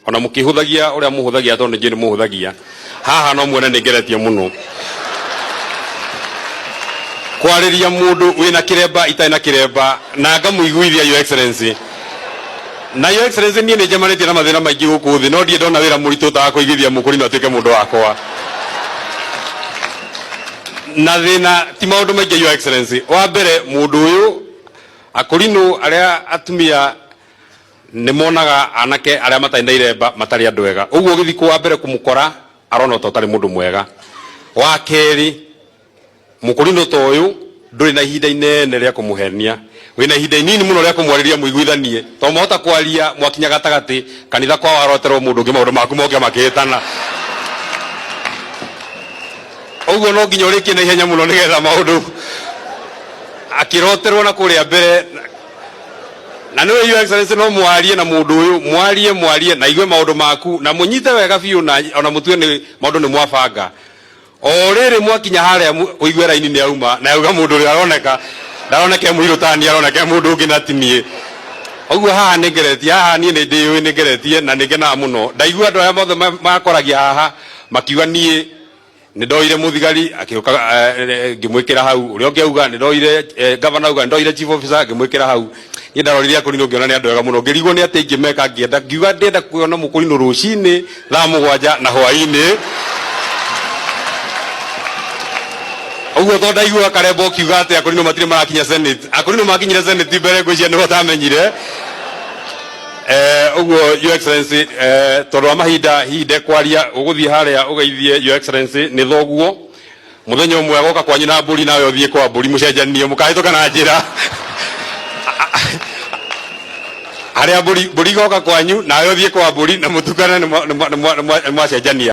Ona mũkĩhũthagia ũrĩa mũhũthagia, tondũ nĩ njũĩ nĩ mũhũthagia haha, no muone nĩ ngeretie mũno kwarĩria mũndũ wĩna kĩremba itarĩ na kĩremba na ngamũiguithia, Your Excellency. Na Your Excellency, niĩ nĩ njemanĩtie na mathĩna maingĩ gũkũ thĩ, no ndirĩ ndona wĩra mũritũ ta wa kũiguithia mũkũrinũ atuĩke mũndũ wakwa. Na thĩna ti maũndũ maingĩ, Your Excellency. Wa mbere, mũndũ ũyũ, akũrinũ arĩa atumia nĩ monaga anake arĩa matarĩ na iremba matarĩ andũ ega. Ũguo ũgĩthiĩ wa mbere kũmũkora, arona ta ũtarĩ mũndũ mwega. Wa kerĩ, mũkũrinũ ta ũyũ ndũrĩ na ihinda inene rĩa kũmũhenia, wĩna ihinda inini mũno rĩa kũmwarĩria mũiguithanie, tondũ mwahota kwaria mwakinya gatagatĩ kanitha kwao aroterwo mũndũ ũngĩ, maũndũ maku moke makĩhĩtana. Ũguo no nginya ũrĩkie na ihenya mũno nĩgetha maũndũ akĩroterwo na kũrĩa mbere. Na nĩwe, Your Excellency, no mwarie na mũndũ ũyũ, mwarie mwarie na igue maũndũ maku na mũnyite wega biũ, na ona mũtue nĩ maũndũ nĩ mwabanga. O rĩrĩ mwakinya harĩa ũigue raini nĩ auma na auga mũndũ ũrĩa aroneka ndaroneka e mũirũ tani, aroneka e mũndũ ũngĩ na ti niĩ. Ũguo haha nĩ ngeretie, haha niĩ nĩ ndĩũĩ, nĩ ngeretie na nĩ ngenaga mũno ndaigua andũ arĩa mothe makoragia haha makiuga niĩ nĩ ndoire mũthigari akĩũka, ngĩmwĩkĩra hau. Ũrĩa ũngĩ auga nĩ ndoire governor, auga nĩ ndoire chief officer, ngĩmwĩkĩra hau. Niĩ ndarorire akũrinũ ngĩona nĩ andũ ega mũno, ngĩrigwo nĩ atĩ ingĩmeka. Ngĩenda ngiuga ndĩenda kuona mũkũrinũ rũcinĩ thaa 7 na hwainĩ ũguo, tondũ ndaiguaga Karemba ũkiuga atĩ akũrinũ matirĩ marakinya Senate. Akũrinũ makinyire Senate mbere, ngwĩciria nĩho ũtamenyire. Ũguo, Your Excellency, tondũ wa mahinda hihi ndekwaria, ũgũthiĩ harĩa ũgeithie Your Excellency nĩ thoguo. Mũthenya ũmwe agoka kwanyu na mbũri, nawe ũthiĩ kwa mbũri, mũcenjanie, mũkahĩtũka na njĩra harĩa mbũri, mbũri igoka kwanyu nawe ũthiĩ kwa mbũri na mũtukane nĩ mwacenjania.